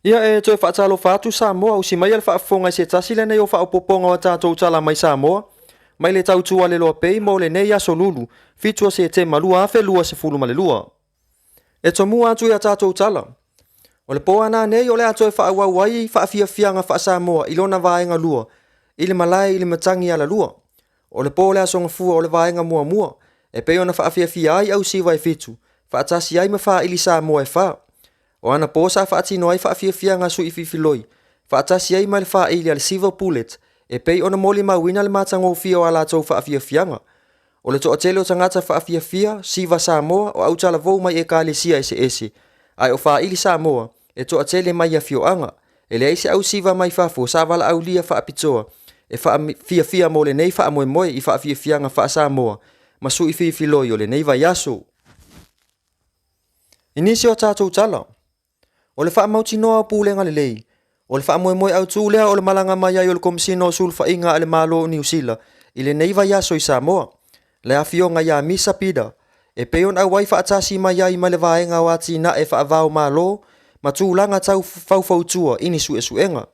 Ia e toe faatalofa atu Samoa, usi maia le faafofoga i se tasi lenei o faaopoopoga o a tatou tala mai Samoa, mai le tautua a le Loa Pei mo lenei aso Lulu, 7 o Setema 2022. E tomua atu i a tatou tala. O le po ana nei o le a toe faaauau ai faafiafiaga faa-Samoa i lona vaega lua, i le malae i le matagi alalua. O le po o le Aso Gafua o le vaega muamua, e pei ona faafiafia ai ausiva e fitu, faatasi ai ma faaili Samoa e fa. O anapo sa faatino ai faafiafiaga sui filifiloi, faatasi ai ma le faaili a le Silver Bullet, e pei ona molimauina le matagofie o a latou faafiafiaga. O le toatele o tagata faafiafia, Siva Samoa, o autalavou mai ekalesia eseese, ae o faaili Samoa, e toatele mai afioaga. E leai se ausiva mai fafo sa valaaulia faapitoa e faafiafia mo lenei faamoemoe i faafiafiaga faa-Samoa ma sui filifiloi o lenei vaiaso. I nisi o tatou tala, o le faamautinoa o pulega lelei, o le faamoemoe autu lea o le malaga mai ai o le Komesina o Sulufaiga a le Malo o Niu Sila i lenei vaiaso i Samoa, le afioga ia Misa Pita, e pei ona auai faatasi mai ai ma le Vaega o Atinae Faava-o-Malo ma Tulaga Tau Faufautua i ni Suesuega.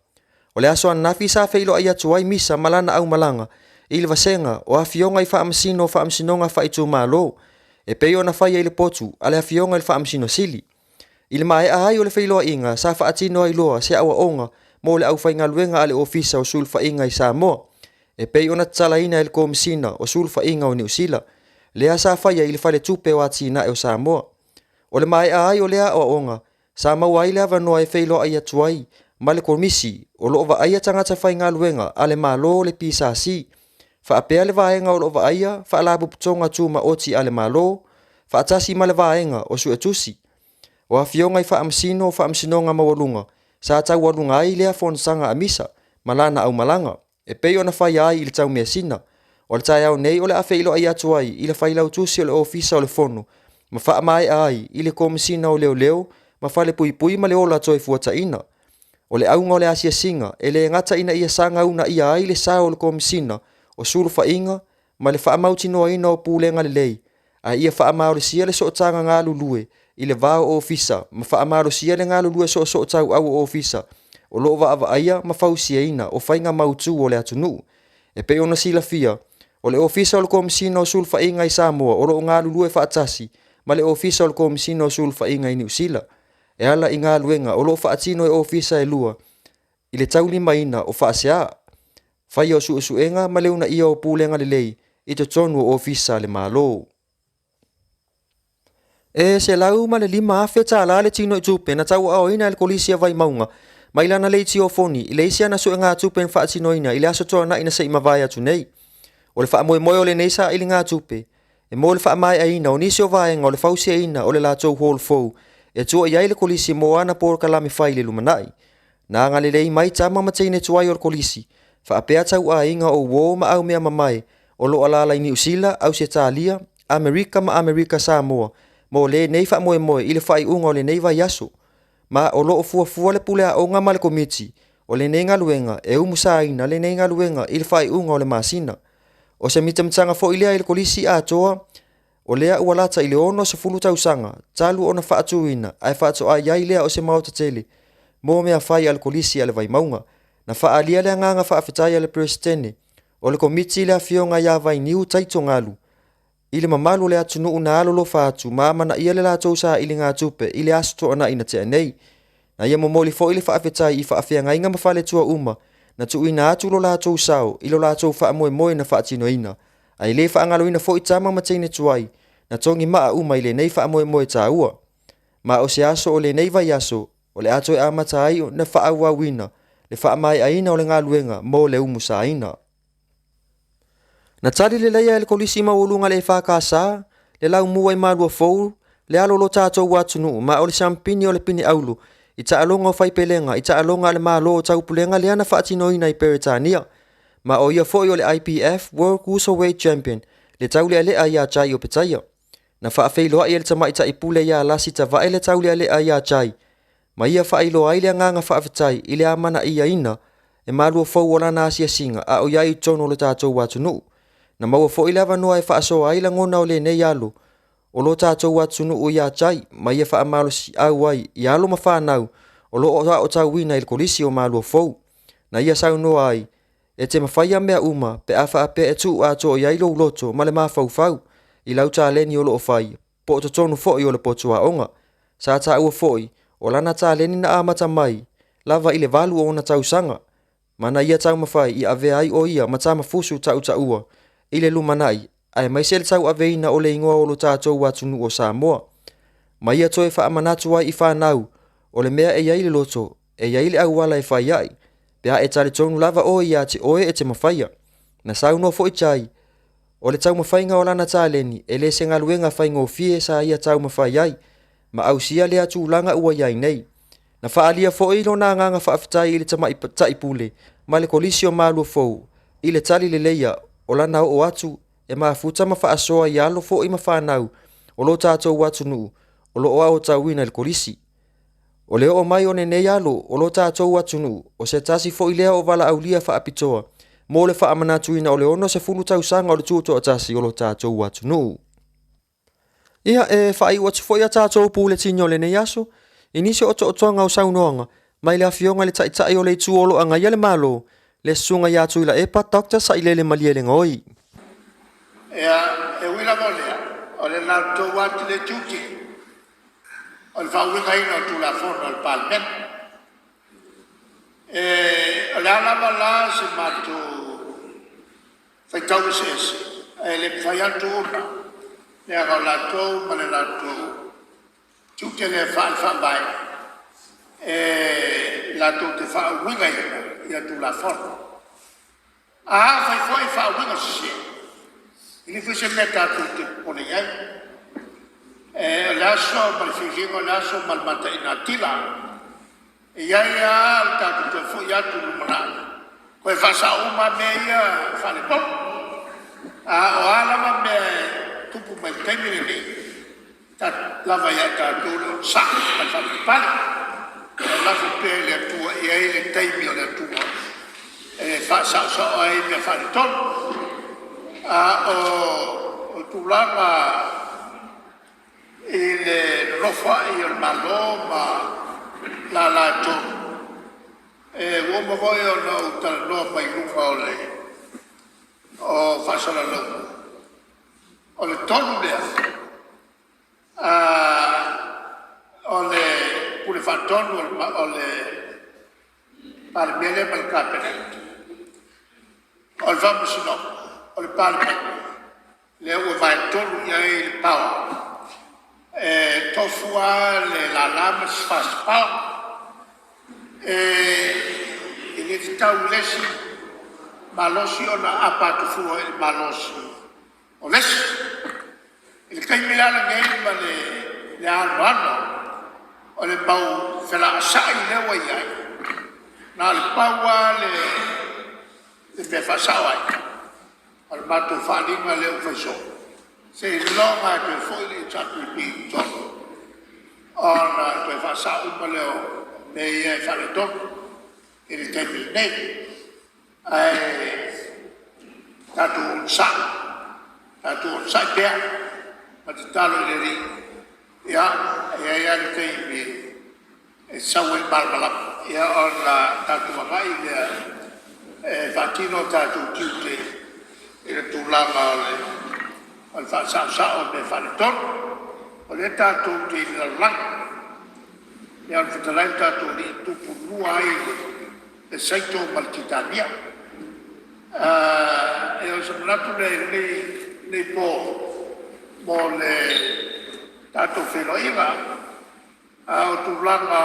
O le aso ananafi sa feiloai atu ai Misa ma lana aumalaga i le vasega o Afioga i Faamasino o Faamasinoga Faaitumalo, e pei ona faia i le potu a le Afioga i le Faamasino Sili. I le maea ai o le feiloaiga, sa faatino ai loa se aoaoga mo le aufaigaluega a le Ofisa o Sulufaiga i Samoa, e pei ona tatalaina e le Komesina o Sulufaiga o Niu Sila, lea sa faia i le Faletupe o Atinae o Samoa. O le maea ai o lea aoaoga, sa maua ai le avanoa e feiloai atu ai ma le Komisi o lo o vaaia tagata faigaluega a le Malo o le PSC, faapea le vaega o lo o vaaia Faalapotopotoga Tumaoti a le Malo, faatasi ma le vaega o Suetusi. O afioga i Faamasino o Faamasinoga Maualuga sa taualuga ai lea fonotaga a Misa ma lana aumalaga, e pei ona faia ai i le taumeasina. O le taeao nei o le a feiloai atu ai i le Failautusi o le Ofisa o le Fono ma faamaea ai i le Komesina o Leoleo ma Falepuipui ma le Ola Toefuataiga. O le auga o le asiasiga, e le gata ina ia saga uunaia ai le sao o le Komesina o Sulufaiga ma le faamautinoaina o pulega lelei, ae ia faamalosia le sootaga galulue i le va o Ofisa ma faamalosia le galulue soosootauau o Ofisa o lo o vaavaaia ma fausiaina o faiga mautu o le atunuu. E pei ona silafia, o le Ofisa o le Komesina o Sulufaiga i Samoa o lo o galulue faatasi ma le Ofisa o le Komesina o Sulufaiga i Niu Sila, e ala i galuega o lo o faatino e Ofisa e lua i le taulimaina o faasea, faia o suesuega ma le uunaia o pulega lelei i totonu o Ofisa a le Malo. E $105,000 le tinoitupe na tauaaoina e le Kolisi a Vaimauga mai lana leitiofoni i le isi ana suegatupe na faatinoina i le Aso Toonai na se i mavae atu nei. O le faamoemoe o lenei sailigatupe, e mo le faamaeaina o nisi o vaega o le fausiaina o le latou hall fou e tua i ai le Kolisi mo ana polokalame fai i le lumanai. Na agalelei mai tama ma teine tuai o le Kolisi, faapea tauaiga o uo ma aumeamamae o lo o alaala i Niu Sila, Ausetalia, Amerika ma Amerika Samoa mo lenei faamoemoe i le faaiuga o lenei vaiaso. Ma o lo o fuafua le pule aoga ma le komiti o lenei galuega e umusaina lenei galuega i le faaiuga o le masina. O se mitamitaga foi lea i le Kolisi atoa o lea ua lata i le 60 tausaga talu ona faatuina, ae faatoa i ai lea o se maota tele mo mea fai a le Kolisi a le Vaimauga. Na faaalia le agaga faafetai a le Peresetene o le Komiti le Afioga ia Vainiu Taito Galu i le mamalu o le atunuu na alolofa atu ma amanaia le latou sailigatupe i le Aso Toonai na tea nei. Na ia momoli foi le faafetai i faafeagaiga ma faletua uma na tuuina atu lo latou sao i lo latou faamoemoe na faatinoina, ae le faagaloina foi tama ma teine tuai na togi maa uma i lenei faamoemoe taua. Ma o se aso o lenei vaiaso o le a toe amata ai ona faaauauina le faamaeaina o le galuega mo le umusaina. Na tali lelei e le Kolisi Maualuga a le EFKS le laumua i Maluafou le alo o lo tatou atunuu, ma o le siamupini o le pine auro i taaloga o faipelega i taaloga a le Malo o Taupulega lea na faatinoina i Peretania. Ma o ia foi o le IPF World Cruiserweight Champion le taulealea ia Jai Opetaia. Na faafeiloai e le tamaitai pule ia Lasi Tavae le taulealea ia Jai, ma ia faailoa ai le agaga faafetai i le amanaiaina e Maluafou o lana asiasiga a o i ai i totonu o le tatou atunuu. Na maua foi le avanoa e faasoa ai lagona o lenei alo o lo tatou atunuu ia Jai, ma ia faamalosiau ai i alo ma fanau o lo o aotauina i le Kolisi o Maluafou. Na ia saunoa ai, E te mafaia mea uma pe a faapea e tuu atoa i ai lou loto ma le mafaufau i lau taleni o lo o fai, po o totonu foi o le potu aoga. Sa taua foi, o lana taleni na amata mai lava i le 8 o ona tausaga, ma na ia taumafai i avea ai o ia ma tamafusu tautaua i le lumanai, aemaise le tauaveina o le igoa o lo tatou atunuu o Samoa. Ma ia toe faamanatu ai i fanau, o le mea e i ai le loto, e i ai le auala e fai ai, pe a e talitonu lava oe ia te oe e te mafaia. Na saunoa foi Jai, o le taumafaiga o lana taleni e le se galuega faigofie sa ia taumafai ai, ma ausia lea tulaga ua i ai nei. Na faaalia foi lona agaga faafetai i le Tamaitai Pule ma le Kolisi o Maluafou i le tali leleia o lana oo atu e mafuta ma faasoa i alo foi ma fanau o lo tatou atunuu o lo o aotauina i le Kolisi. O le oo mai o lenei alo o lo tatou atunuu, o se tasi foi lea o valaaulia faapitoa mo le faamanatuina o le 60 tausaga o le tutoatasi o lo tatou atunuu. Ia, e faaiu atu foi a tatou puletini o lenei aso i nisi o otootoga o saunoaga mai le Afioga i le Taitai o le Itu o lo o agaia le Malo, le Susuga ia Tuilaepa Dr. Sailele Malielegaoi. Ia, e ui lava o lea, o le latou lava le tiute o le faauigaina o Tulafono a le Palemene. O le a lava la se matou faitau eseese, ae le mafai lava ona tuua, leaga o latou ma le latou tiute lea faale-Faavae e latou te faauigaina Tulafono. Afai foi e faauiga sese, e leai foi se mea tatou te popole i ai. O le aso ma le filiga o le aso ma le matainaatila. E i ai lava le tatou toe foi atu i le lumanai toe faasao uma lava mea ia e faaletonu. A o a lava mea e tupu mai i le taimi lenei, e lava ia i tatou le onosai ma le faapalepale. Ae lafo pea i le Atua e i ai le taimi o le Atua e faasaosao ai mea faaletonu. A o tulaga i le nonofoai o le Malo ma lala e tonu, ua uma foi ona ou talanoa mai luga o faasalalauga, o le tonu lea o le Pule Faatonu o le Palemia lea ma le Kapeneta, o le Faamasinoga, o le Palemene, lea ua vaetolu i ai le power. E tofu lava le lala ma le First Power. E le tatau i le isi malosi ona aapa atu fua i le malosi o le isi. I le taimi la lenei ma le anoano o le mau felaasa'i lea ua i ai, na o le pau lava le mea e faasao ai, o le matou faaaliga lea ua fai soo, seiloga lava e toe foi le HRPP i totonu ona toe faasao uma lea o mea ia e faaletonu i le taimi lenei. Ae tatou onosai, tatou onosai pea ma tatalo i le Alii. E i ai lava le taimi e sau ai le malamalama ona tatou agai lea e faatino o tatou tiute i le tulaga o le faasaosao o mea faaletonu. O lea tatou te i le lalolagi, pei ona fetalai lo tatou Alii, e tupulua ai le saito ma le titania. O se manatu lea i lenei po mo le tatou feiloaiga. A o tulaga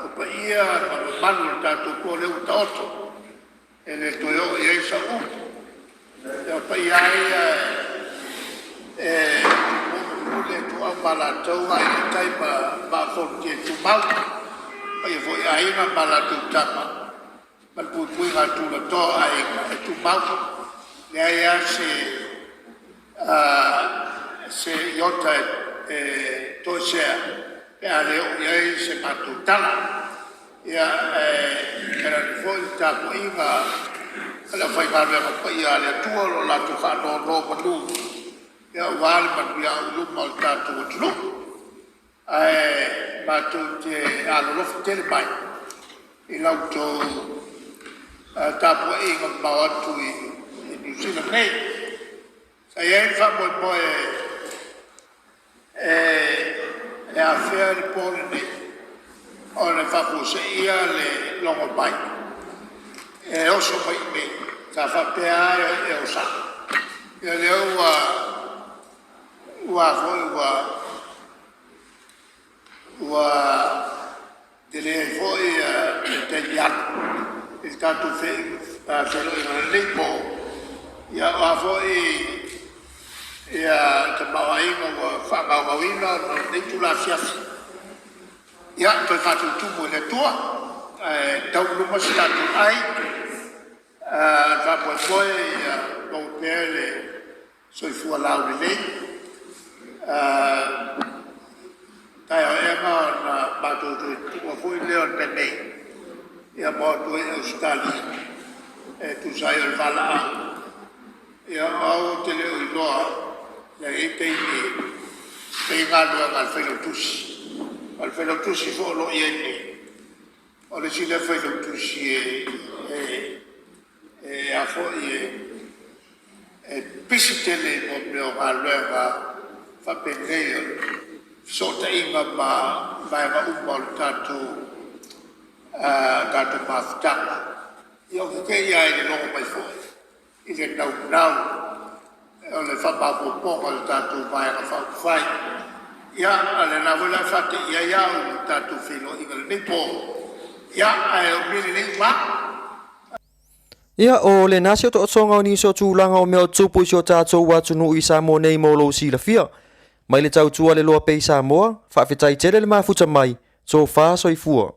o paia ma mamalu o le tatou po o lea ua taoto, e le toe oo i ai sau upu. O paia lava ia e Tumua ma Pule, Ituau ma Alataua, Aiga i le Tai ma le Vaa o Fonoti e tumau. O paia foi o Aiga ma latou Tama, ma le puipuiga a tulatoa o Aiga, e tumau. E leai lava se iota e toesea pe a le oo i ai se matou tala. Ia, ae tainane foi le tapuaiga a le aufaigaluega paia a le Atua o lo o latou faanonomanu aua le manuia auiluma o le tatou atunuu. Ae matou te alolofa tele mai i la outou tapuaiga mamao atu i Niu Sila nei. Sa i ai le faamoemoe e afea le po lenei ona e faafuaseia le logo mai e oso mai i inei, sa faapea lava e oo sao. Ia lea ua ua tele ai foi le taimi alu i le tatou feiloaiga i lenei po. Ia o a foi tamaoaiga ua faagaogaoina ona o lenei itula afiafi, ia toe faatutumu e le Atua ae tau i luma so tatou ai. O le faamoemoe ia maua pea le soifua laulelei, taeao ea ona matou toe tuua foi lea o le mea nei ma o atu ai i Ausetalia e tusa ai o le valaau. Ia o au ou te le o iloa e i ai taimi e i ai galuega a le Failautusi. O le Failautusi foi o lo o i ai nei, o le isi lea Failautusi e pisi tele i mea o galuega faapenei o le fesootaiga ma vaega uma o le tatou mafutaga. Ia ou te te i lava i le logo mai foi i le naunau o le faamaopoopoga o le tatou Vaega Faaupufai. Ia, o lena foi la e faateia ai au i le tatou feiloaiga i lenei po, ae o mea lelei uma lava. Ia, o lena se otootoga o nisi o tulaga o mea o tutupu i si o tatou atunuu i Samoa nei mo lou silafia. Mai le tautua le loa pea i Samoa, faafetai tele le mafuta mai, tofa soifua.